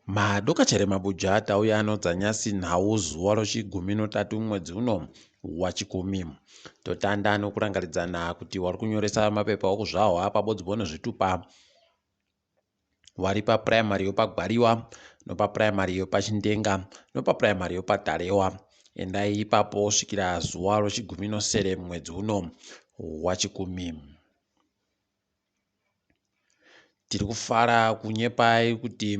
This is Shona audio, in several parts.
Madokachere mabuja tauya anodzanyasi nhau zuva rochigumi notatu mwedzi uno wachikumi. Totanda nokurangaridzana kuti wari kunyoresa mapepa okuzvahwa pabodzbo nezvitupa wari papuraimari yopaGwariwa nopapuraimari yopaChindenga nopapuraimari yopaTarewa. Endai ipapo svikira zuva rochigumi nosere mwedzi uno wachikumi. Tiri kufara kunyepai kuti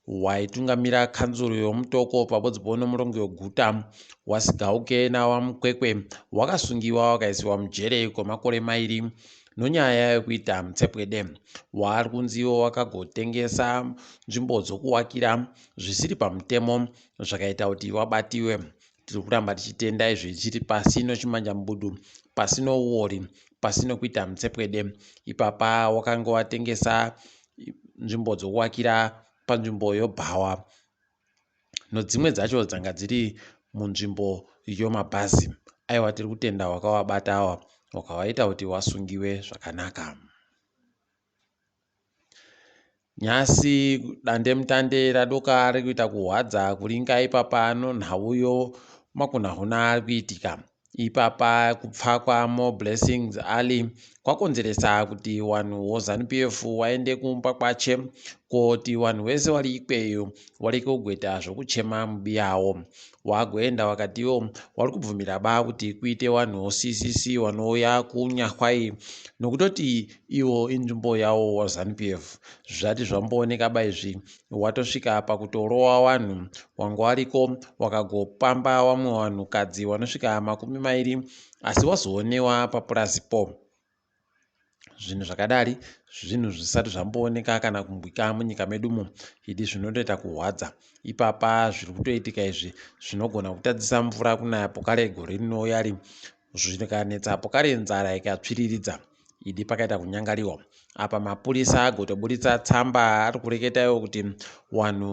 waitungamira kanzuru yoMutoko pabodzbo nomurongi weguta waSigauke nawaMukwekwe wakasungiwa wakaisiwa mujere kwemakore mairi nonyaya yekuita mutsepwede. Waari kunziwo wakagotengesa nzvimbo dzokuwakira zvisiri pamutemo zvakaita kuti wabatiwe. Tiri kuramba tichitenda izvi tichiti pasi nochimanjambudu, pasi nouwori, pasi nokuita mutsepwede. Ipapa wakange watengesa nzvimbo dzokuwakira panzvimbo yobhawa nodzimwe dzacho dzanga dziri munzvimbo yomabhazi. Aiwa tiri kutenda wakawabata awa wakawaita kuti wasungiwe zvakanaka. Nhasi dandemutande radoka rikuita kuhwadza kuringa ipapa nonhauyo makunahuna ari kuitika ipapa kupfa kwaMoreblessings Ali kwakonzeresa kuti wanhu woZanu PF waende kumba kwache koti wanhu wese wari ikweyo wareke kugweta zvokuchema mubiyawo wagoenda wakatiwo wari kubvumira ba kuti kuite wanhu woCCC wanouya kuNyahwai nokutoti Iwo inzvimbo yawo waZanu PF zvati zvambooneka ba izvi watosvika pakutorowa wanhu wanga wariko wakagopamba wamwe wanhukadzi wanosvika 20 asi wazoonewa papurazi po. Zvinhu zvakadari zvinhu zvisati zvambooneka kana kumbwika munyika medumo idi zvinotoita kuhwadza ipapa zviri kutoitika izvi zvinogona kutadzisa mvura kunaya pokare gore rinouya ri zvikanetsa pokare nzara ikatsviriridza idi pakaita kunyangariwa apa mapurisa agotoburitsa tsamba ari kureketa iwo kuti wanhu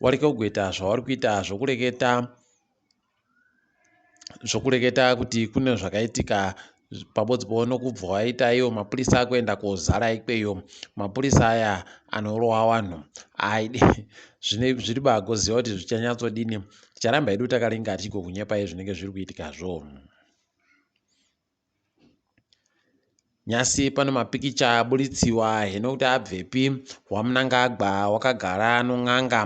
wareke kugoita zvawari kuita zvokureketa zvokureketa kuti kune zvakaitika pabodzi po nokubva waita iwo mapurisa akuenda kozara ikweyo mapurisa aya anorowa wanhu aidi zviri bagoziva kuti zvichanyatsodini ticharamba hedu takaringa tichigokunyepai zvinenge zviri kuitikazvo Nyasi pane mapikicha aburitsiwa heno kuti abvepi. WaMnangagwa wakagara non'anga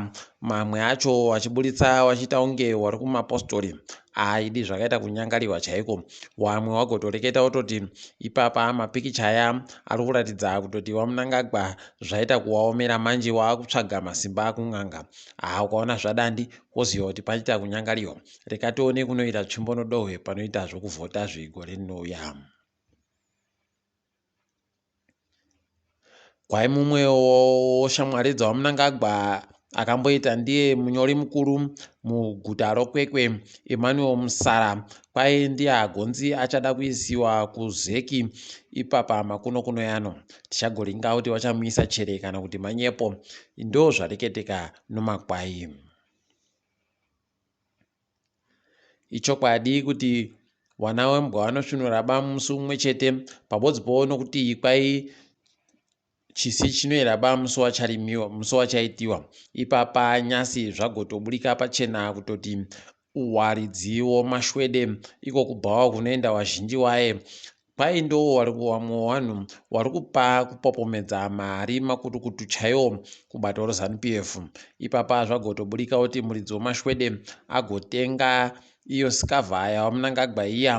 mamwe acho wachiburitsa wachiita kunge wari kumapostori. Aidi zvakaita kunyangariwa chaiko. Wamwe wagotoreketa wototi ipapa mapikicha aya ari kuratidza kutoti waMnangagwa zvaita kuwaomera manje waakutsvaga masimba akun'anga. Haa ukaona zvadandi woziva kuti paita kunyangariwa. Rega tione kunoita tsvimbo nodohwe panoita zvokuvhota zvegore rinouya. Kwai mumwe woshamwari dzaVaMnangagwa akamboita ndiye munyori mukuru muguta roKwekwe, Emmanuel Musara, kwai ndiye agonzi achada kuisiwa kuZeki ipapa makunokuno yano. Tichagoringa kuti vachamuisa chere kana kuti manyepo. Ndozvareketeka nomakwai. Ichokwadi kuti wana wembwa wanosvinura ba musi umwe chete pabodzi powo nokuti kwai chisi chinoera ba musi wacharimiwa musi wachaitiwa ipapa nyasi zvagotoburika pachena kutoti waridziwo mashwede iko kubhawa kunoenda wazhinji waye Kwai ndoo wamwe wanhu wari kupa kupopomedza mari makutukutu chaiwo kubato reZanu PF. Ipapa zvagotoburika kuti muridzi wemashwede agotenga iyo sikavha yaVaMnangagwa iya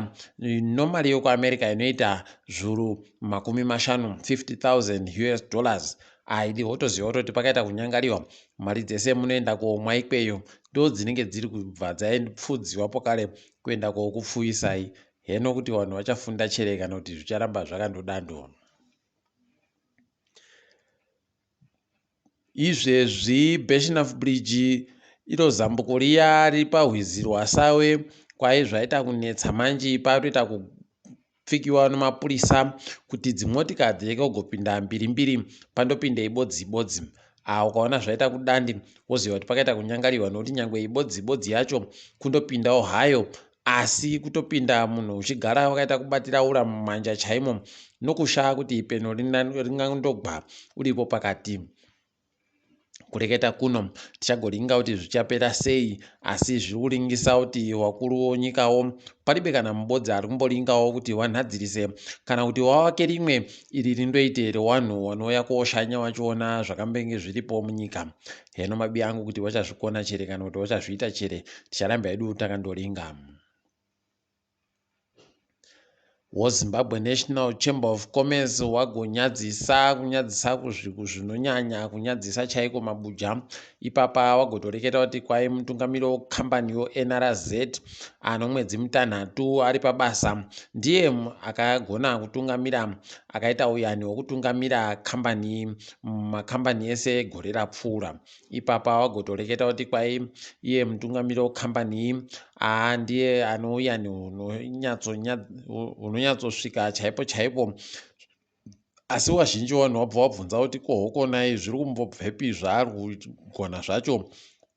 nomari yekuAmerica inoita zvuru 50, 50,000 us dollars. Aidi wotoziva kutoti pakaita kunyangariwa mari dzese munoenda komwa ikweyo ndodzinenge dziri kubva dzaipfudziwa pokare kuenda kokupfuisai Heno kuti vanhu vachafunda chere kana kuti zvicharamba zvakandodando. Izvezvi Birchenough Bridge iro zambuko riya riri pahwizi rwaSawe kwai zvaita kunetsa manje patoita kupfikiwa nemapurisa kuti dzimotikari dzirege kugopinda mbiri mbiri pandopinda ibodzi ibodzi. Ah, ukaona zvaita kudandi woziva kuti pakaita kunyangariwa nokuti nyangwe ibodzi ibodzi yacho kundopindawo hayo asi kutopinda munhu uchigara wakaita kubatira ura mumanja chaimo nokushaya kuti peno ringandogwa uripo pakati. Kureketa kuno tichagoringa kuti zvichapera sei, asi zviri kuringisa kuti wakuru wonyikawo paribe kana mubodzi ari kumboringawo kuti wanhadzirise kana kuti wawake rimwe iri rindoite rewanhu wanouya koshanya wachiona zvakambenge zviripo munyika. Heno mabi angu kuti wachazvikona chere kana kuti wachazviita chere, ticharamba hedu takandoringa. WoZimbabwe National Chamber of Commerce wagonyadzisa kunyadzisa zvinonyanya kunyadzisa chaiko mabuja ipapa wagotoreketa kuti kwai mutungamiri wekambani yoNRZ ano mwedzi mitanhatu ari pabasa ndiye akagona kutungamira akaita uyani hwekutungamira kambani makambani ese gore rapfuura. Ipapa wagotoreketa kuti kwai iye mutungamiri wekambani iyi aa ndiye anouya hunonyatsosvika chaipo chaipo. Asi wazhinji wanhu wabva wabvunza kuti ko hokonai zviri kumbobvepi zvaari kugona zvacho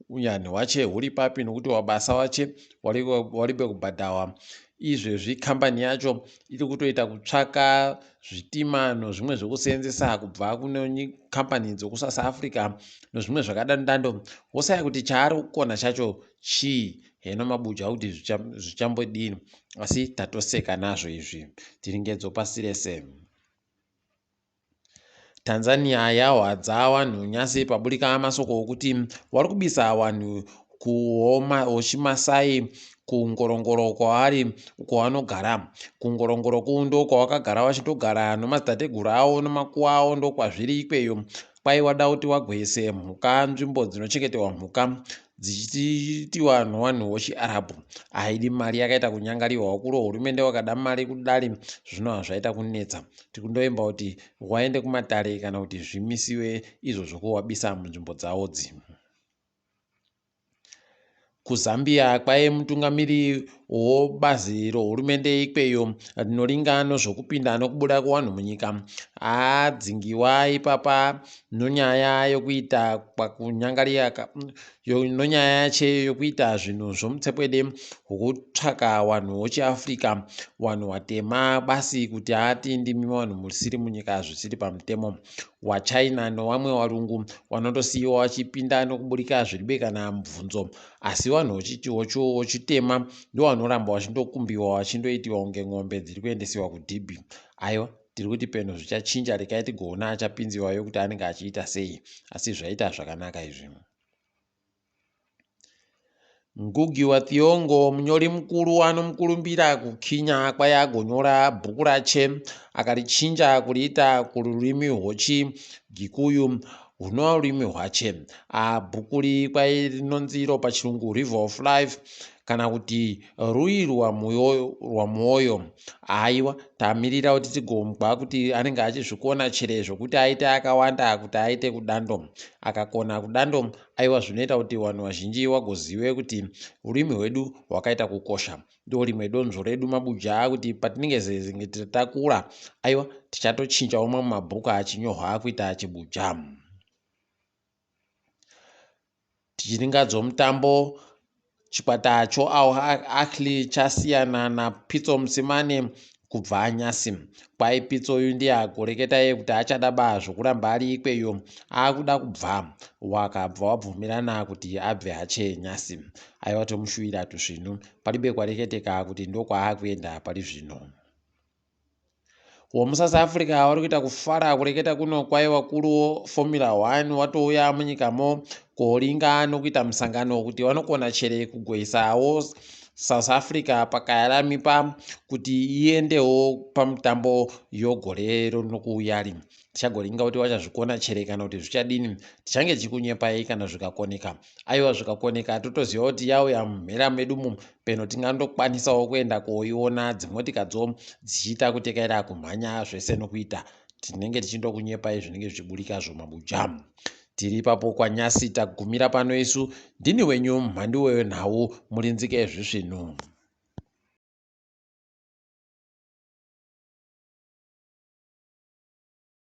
unyani hwache huri papi nokuti wabasa wache waribe kubhadhawa. Izvezvi kambani yacho iri kutoita kutsvaka zvitima nozvimwe zvekuseenzesa kubva kune kambani dzokuSouth Africa nozvimwe zvakadandando. Wosaya kuti chaari kukona chacho chii. Heno mabuja kuti zvichambodini asi tatoseka nazvo izvi. Tiri ngedzo pasi rese. Tanzania yahwadza wanhu nyasi paburika masoko okuti wari kubisa wanhu kuHochimasai kuNgorongoro kwavari uko vanogara. KuNgorongoro ku ndokwavakagara vachitogara nomadzitateguru avo nomakuva avo ndokwazviri ikweyo. Kwai wada kuti wagwese mhuka nzvimbo dzinochengeterwa mhuka dzichiitiwa nowanhu wochiArabhu. Haidi mari yakaita kunyangariwa wakuru hurumende wakada mari kudari zvino hazvaita kunetsa. Tikundoimba kuti waende kumatare kana kuti zvimisiwe izvo zvokuwabisa munzvimbo dzawodzi. KuZambia kwaive mutungamiri wobazi rohurumende ikweyo rinoringa nozvokupinda nokubuda kwevanhu munyika adzingiwa ipapa nonyaya yokuita kwakunyangarika nonyaya yache yokuita zvinhu zvomutsepwede hwokutsvaka wanhu wochiAfrica wanhu watema basi kuti ati ndimi wanhu musiri munyika zvisiri pamutemo. WaChina nowamwe warungu wanondosiyiwa wachipinda nokuburika zviribe kana mubvunzo asi wanhu wochitema ndowanoramba wachindokumbiwa wachindoitiwa kunge ng'ombe dziri kuendesiwa kudhibhi. Aiwa tiri kuti peno zvichachinja rekai tigoona achapinziwayo kuti anenge achiita sei asi zvaita zvakanaka izvi. Ngugi wa Thiong'o munyori mukuru anomukurumbira kuKenya kwai agonyora bhuku rache akarichinja kuriita kururimi rwochiGikuyu hunova rurimi rwache. Bhuku ri kwai rinonzi iro pachirungu River of Life kana kuti Rui rwaMwoyo. Haiwa tamirira kuti tigomgwa kuti anenge achizvikona chere zvokuti aite akawanda kuti aite kudando. Akakona kudando Aiwa zvinoita kuti vanhu vazhinji vagozive kuti urimi hwedu hwakaita kukosha. Ndorimwe donzvo redu mabuja kuti patinenge zenge takura aiwa tichatochinjawo mamwe mabhuku achinyorwa kuita chibuja. Tichiringadzo mutambo Chikwata choAl Ahly chasiyana naPitso Mosimane kubva nyasi. Kwai Pitso uyu ndiye agoreketa iye kuti achada ba zvokuramba ari ikweyo akuda kubva. Wakabva wabvumirana kuti abve hache nyasi. Aiwa tomushuwira tusvinu. Paribe kwareketeka kuti ndokwaakuenda pari zvino. WomuSouth Africa vari kuita kufara kureketa kuno kwai vakuru Formula One watouya munyikamo koringa nokuita musangano kuti vanokona chere kugoisawo South Africa pakayaramipa kuti iendewo pamutambo yogore rinokuuyari. Tichagoringa kuti vachazvikona chere kana kuti zvichadini. Tichange tichikunyepai kana zvikakoneka. Aiwa zvikakoneka totoziva kuti yauya mumhera medu umu peno tingandokwanisawo kuenda koiona dzimotikadzo dzichiita kutekaira kumhanya zvese nokuita. Tinenge tichindokunyepai zvinenge zvichiburika zvomabuja. Tiri ipapo kwaNyasi tagumira pano isu. Ndini wenyu mhandu wenhau murinzike zvisvinu.